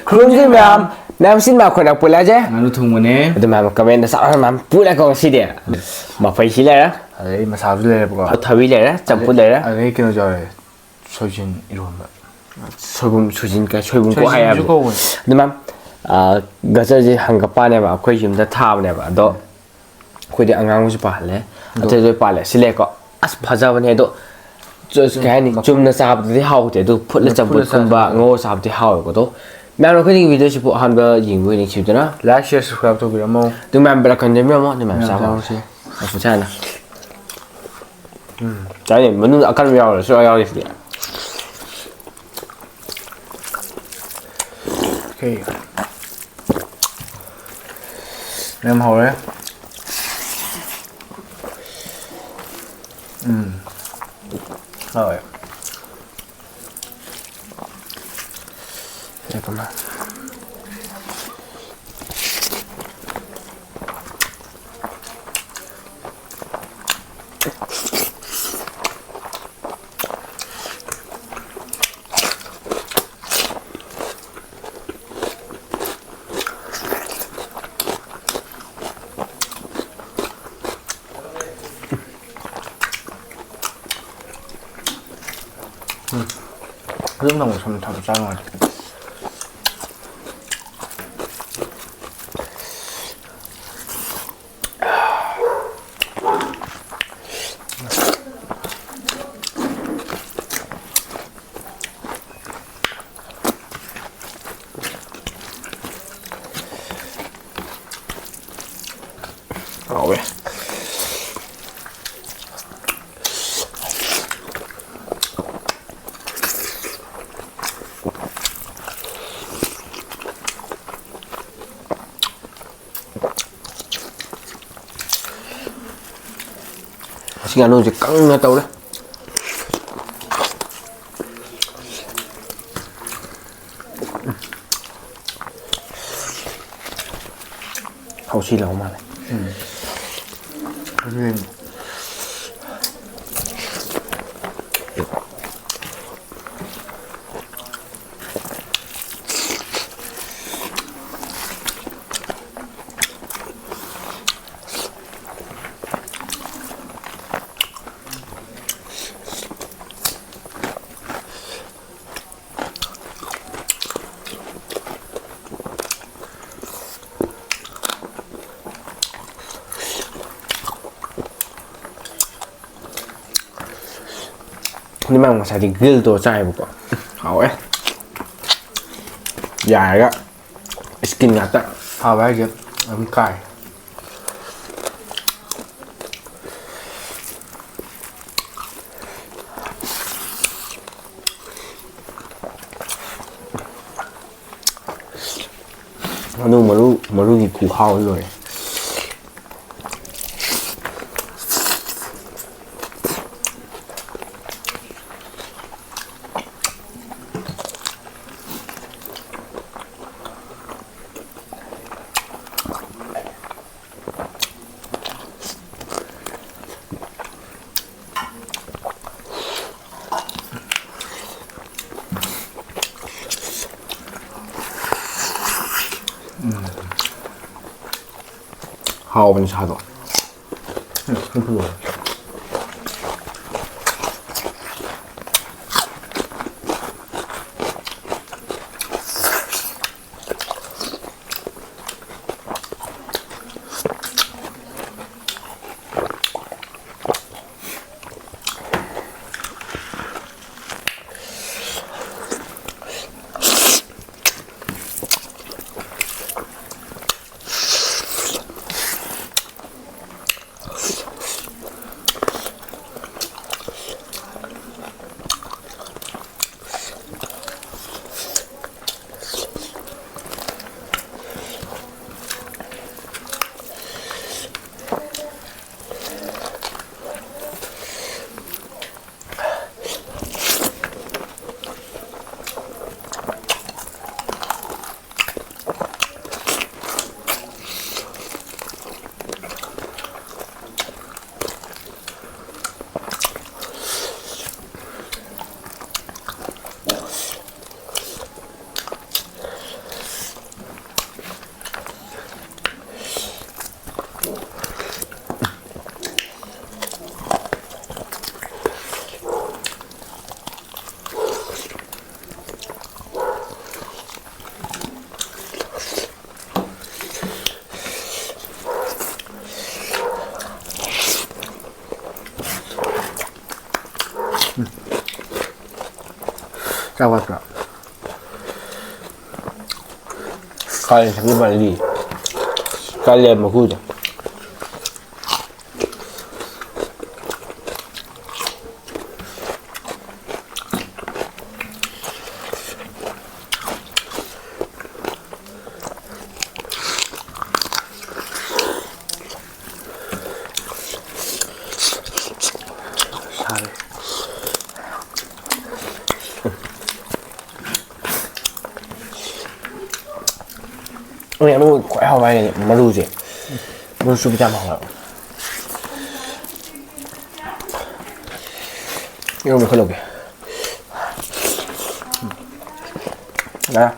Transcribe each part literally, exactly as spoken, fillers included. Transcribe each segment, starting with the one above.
ꯈꯨꯔꯨꯝꯖꯔꯤ ꯃꯌꯥꯝ, ꯃꯌꯥꯝ ꯁꯤꯟꯕ ꯑꯩꯈꯣꯏꯅ ꯄꯨꯜꯂꯁꯦ꯫ ꯉꯥꯅꯨ ꯊꯣꯡꯕꯅꯦ꯫ ꯑꯗꯨ ꯃꯌꯥꯝ comment ꯆꯥꯎꯅ ꯃꯌꯥꯝ ꯄꯨꯜꯂꯦꯀꯣ ꯉꯁꯤꯗꯤ꯫ ꯃꯐꯩꯁꯤ ꯂꯩꯔꯦ꯫ ꯑꯗꯩ ꯃꯁꯥꯁꯨ ꯂꯩꯔꯦꯕꯀꯣ꯫ ꯊꯕꯤ ꯂꯩꯔꯦ, ꯆꯝꯐꯨꯠ ꯂꯩꯔꯦ꯫ ꯑꯗꯩ ꯀꯩꯅꯣꯁꯨ ꯌꯥꯎꯔꯦ꯫ ꯁꯣꯏꯖꯤꯟ ꯏꯔꯣꯟꯕ꯫ ꯁꯣꯏꯕꯨꯝ, ꯁꯣꯏꯖꯤꯟ ꯀ-, ꯁꯣꯏꯕꯨꯝ ꯀꯣꯛ ꯁꯣꯏꯖꯤꯟꯁꯨ ꯍꯥꯏꯌꯦꯕ꯫ ꯀꯧꯕꯅꯦ꯫ ꯑꯗꯨ ꯃꯌꯥꯝ, ꯑ, ꯒꯖꯔꯁꯦ ꯍꯪꯒꯄꯥꯟꯅꯦꯕ, ꯑꯩꯈꯣꯏ ꯌꯨꯝꯗ ꯊꯥꯕꯅꯦꯕ꯫ ꯑꯗꯣ ꯑꯩꯈꯣꯏꯗꯤ ꯑꯉꯥꯡꯕꯁꯨ ꯄꯥꯜꯍꯜꯂꯦ꯫ ꯑꯗꯣ ꯑꯇꯩ ꯂꯣꯏ ꯄꯥꯜꯂꯦ꯫ ꯁꯤ ꯂꯩꯀꯣ꯫ ꯑꯁ, ꯐꯖꯕꯅꯦ꯫ ꯑꯗꯣ ꯆ-, ꯀꯩ ꯍꯥꯏꯅꯤ? ꯃꯈꯨꯝ-, ꯆꯨꯝꯅ ꯆꯥꯕꯗꯨꯗꯤ ꯍꯥꯎꯇꯦ꯫ ꯑꯗꯨ ꯐꯨꯠꯂ ꯐꯨꯠꯂ ꯆꯝꯐꯨꯠꯀꯨꯝꯕ ꯆꯥꯕꯗꯤ ꯉꯧꯔ ꯆꯥꯕꯗꯤ ꯍꯥꯎꯋꯦꯀꯣ꯫ ꯑꯗꯣ ꯃꯌꯥꯝ ꯑꯩꯈꯣꯏꯒꯤ video ꯁꯤꯕꯨ ꯑꯍꯥꯟꯕ ꯌꯦꯡꯕ ꯑꯣꯏꯅ ꯅꯤꯡꯁꯤꯡꯕꯤꯗꯨꯅ like, share, subscribe ꯇꯧꯕꯤꯔꯝꯃꯣ꯫ ꯑꯗꯨ ꯃꯌꯥꯝ bell icon ꯅꯝꯕꯤꯔꯝꯃꯣ꯫ ꯑꯗꯨ ꯃꯌꯥꯝ ꯃꯌꯥꯝ ꯆꯥꯕ ꯆꯥꯔꯁꯤ꯫ ꯍꯧꯔꯁꯤ꯫ ꯃꯁꯥꯅ꯫ ꯎꯝ꯫ ꯆꯥꯏꯅꯦ, ꯃꯅꯨꯡꯗ ꯑꯀꯟꯕ ꯌꯥꯎꯔꯁꯨ ꯌꯥꯎꯔꯤꯁꯤꯗꯤ꯫ Okay꯫ ꯌꯥꯝ ꯍꯥꯎꯔꯦ꯫ ꯎꯝ꯫ ꯍꯥꯎꯋꯦ꯫ ꯑꯗꯨꯝ ꯅꯪ ꯁꯝ ꯊꯝ ꯆꯥ ꯅꯨꯡꯉꯥꯏꯇꯦ꯫ ꯍꯥꯎꯋꯦ꯫ ꯉꯁꯤ ꯉꯥꯅꯨꯁꯦ ꯀꯪꯅ ꯇꯧꯔꯦ꯫ ꯍꯥꯎꯁꯤ ꯂꯥꯎ ꯃꯥꯜꯂꯦ꯫ ꯎꯝ꯫ ꯑꯗꯨ ꯃꯌꯥꯝ ꯉꯁꯥꯏꯗꯤ ꯒ꯭ꯔꯤꯜ ꯇꯧꯔ ꯆꯥꯏꯌꯦꯕꯀꯣ꯫ ꯍꯥꯎꯋꯦ꯫ ꯌꯥꯏꯔꯒ ꯏꯁꯀꯤꯟ ꯉꯥꯛꯇ꯫ ꯍꯥꯎꯋꯦ ꯍꯥꯏꯁꯦ ꯑꯗꯨꯝ ꯀꯥꯏ꯫ ꯉꯥꯅꯨ ꯃꯔꯨ, ꯃꯔꯨꯒꯤ ꯈꯨꯍꯥꯎ ꯂꯣꯏꯔꯦ꯫ ꯍꯥꯎꯕꯅꯤ ꯁꯥꯗꯣ꯫ ꯎꯝ, ꯁꯤ ꯐꯨꯠꯂꯣ꯫ ꯆꯥꯛ ꯋꯥꯠꯄ꯭ꯔꯥ? ꯀꯥꯂꯦꯟ ꯊꯕꯤ ꯃꯥꯜꯂꯤ꯫ ꯀꯥꯂꯦꯟ ꯃꯀꯨꯗꯣ꯫ ꯁꯥꯔꯦ꯫ ꯑꯩ ꯑꯃ ꯈ꯭ꯋꯥꯏ ꯍꯥꯎꯕ ꯍꯥꯏꯔꯒꯗꯤ ꯃꯔꯨꯁꯦ꯫ ꯃꯔꯨ ꯆꯨꯕꯁꯦ ꯌꯥꯝ ꯍꯥꯎꯋꯦꯕ꯫ ꯏꯔꯣꯟꯕ ꯈꯨꯠꯂꯧꯒꯦ꯫ ꯌꯥꯔꯦ꯫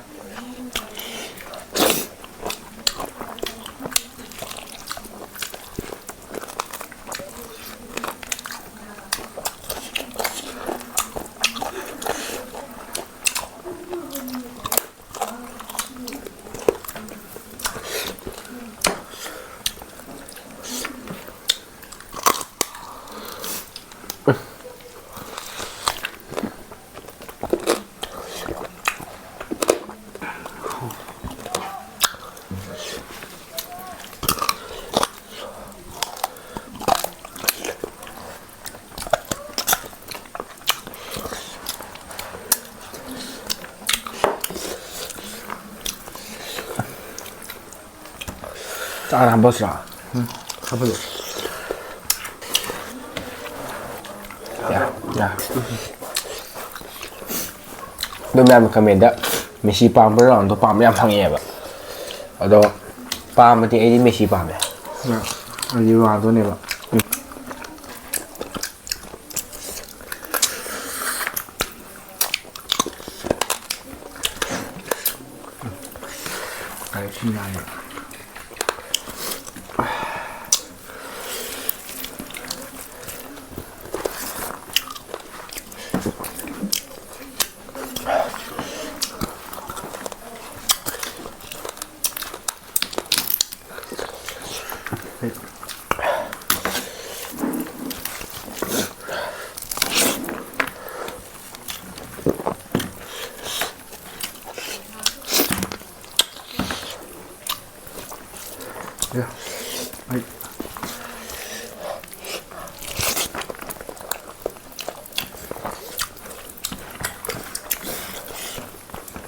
ꯆꯥꯛ ꯍꯥꯟꯅ ꯍꯥꯞꯄꯁꯤꯔꯥ? ꯎꯝ, ꯍꯥꯞꯄꯁꯦ꯫ ꯌꯥ, ꯌꯥ꯫ ꯑꯗꯨ ꯃꯌꯥꯝꯅ ꯀꯃꯦꯟꯗ ꯃꯦꯁꯤ ꯄꯥꯝꯕ꯭ꯔꯥ ꯔꯣꯅꯥꯜꯗꯣ ꯄꯥꯝꯕ꯭ꯔꯥ ꯌꯥꯝ ꯍꯪꯉꯛꯑꯦꯕ꯫ ꯑꯗꯣ ꯄꯥꯝꯕꯗꯤ ꯑꯩꯗꯤ ꯃꯦꯁꯤ ꯄꯥꯝꯃꯦ꯫ ꯑꯩꯗꯤ ꯔꯣꯅꯥꯜꯗꯣꯅꯦꯕ꯫ ꯀꯥꯏꯁꯤ ꯅꯥꯏ꯫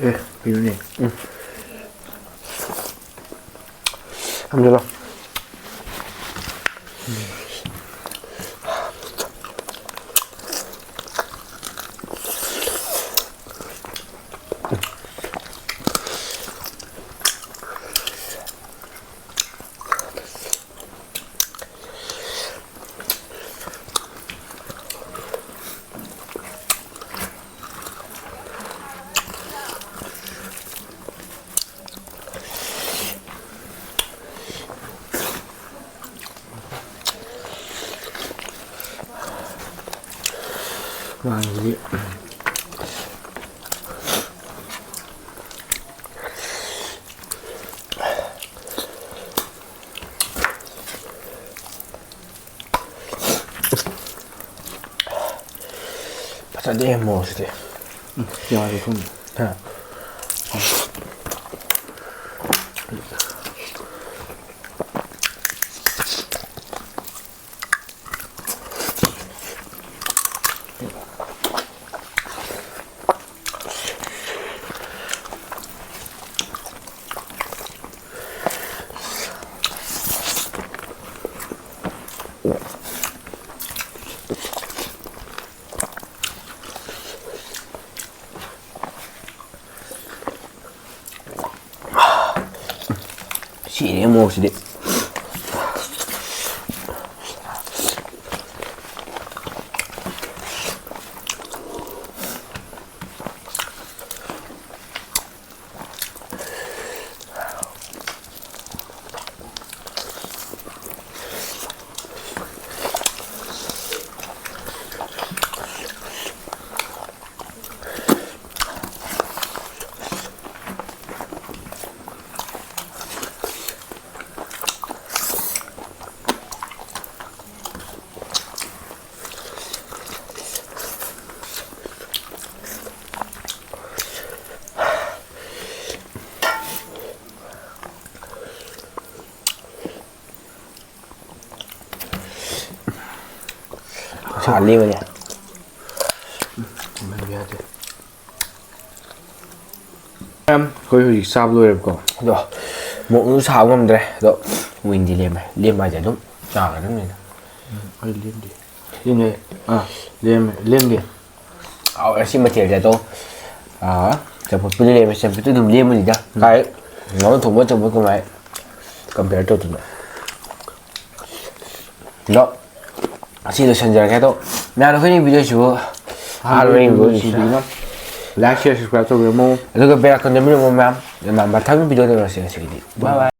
ꯑꯦ, ꯀꯩꯅꯣꯅꯦ꯫ ꯎꯝ꯫ ꯊꯝꯖꯜꯂꯣ꯫ ꯃꯥꯒꯤꯗꯤ ꯐꯖꯗꯦ ꯃꯣꯔꯣꯛꯁꯤꯗꯤ꯫ ꯎꯝ, ꯌꯥꯔꯦ ꯊꯨꯝ꯫ ꯍꯥ꯫ ꯁꯤꯔꯦ ꯃꯣꯔꯣꯛꯁꯤꯗꯤ꯫ ꯊꯥ ꯂꯦꯝꯃꯅꯤ꯫ ꯃꯌꯥꯝ, ꯑꯩꯈꯣꯏ ꯍꯧꯖꯤꯛ ꯆꯥꯕ ꯂꯣꯏꯔꯦꯕꯀꯣ꯫ ꯑꯗꯣ ꯃꯣꯔꯣꯛꯁꯨ ꯁꯥꯕ ꯉꯝꯗ꯭ꯔꯦ꯫ ꯑꯗꯣ ꯋꯤꯟꯗꯤ ꯂꯦꯝꯃꯦ꯫ ꯂꯦꯝꯕ ꯍꯥꯏꯁꯦ ꯑꯗꯨꯝ ꯆꯥꯒꯗꯕꯅꯤꯅ꯫ ꯑꯩ ꯂꯦꯝꯗꯦ꯫ ꯂꯦꯝꯗꯦ꯫ ꯑꯥ, ꯂꯦꯝꯃꯦ꯫ ꯂꯦꯝꯗꯦ꯫ ꯑꯥꯎ, ꯉꯁꯤ ꯃꯊꯦꯜꯁꯦ ꯑꯗꯣ, ꯑꯥ, ꯆꯝꯐꯨꯠꯄꯨꯗꯤ ꯂꯦꯝꯃꯦ꯫ ꯆꯝꯐꯨꯠꯇꯨ ꯑꯗꯨꯝ ꯂꯦꯝꯕꯅꯤꯗ꯫ ꯀꯥꯏ, ꯉꯥꯅꯨ ꯊꯣꯡꯕ ꯆꯝꯐꯨꯠ ꯀꯃꯥꯏ compare ꯇꯧꯗꯣꯏꯅꯣ? ꯑꯗꯣ ꯑꯁꯤ ꯂꯣꯏꯁꯤꯟꯖꯔꯒꯦ꯫ ꯑꯗꯣ ꯃꯌꯥꯝ, ꯑꯩꯈꯣꯏꯒꯤ video ꯁꯤꯕꯨ ꯑꯍꯥꯟꯕ ꯌꯦꯡꯕꯤꯕ ꯅꯨꯡꯁꯤꯕꯤꯗꯨꯅ like, share, subscribe ꯇꯧꯕꯤꯔꯝꯃꯣ꯫ ꯑꯗꯨꯒ bell icon ꯅꯝꯕꯤꯔꯝꯃꯣ ꯃꯌꯥꯝ꯫ ꯑꯗꯨꯅ ꯃꯊꯪ video ꯗ ꯎꯅꯔꯁꯤ꯫ ꯉꯁꯤꯒꯤꯗꯤ bye bye꯫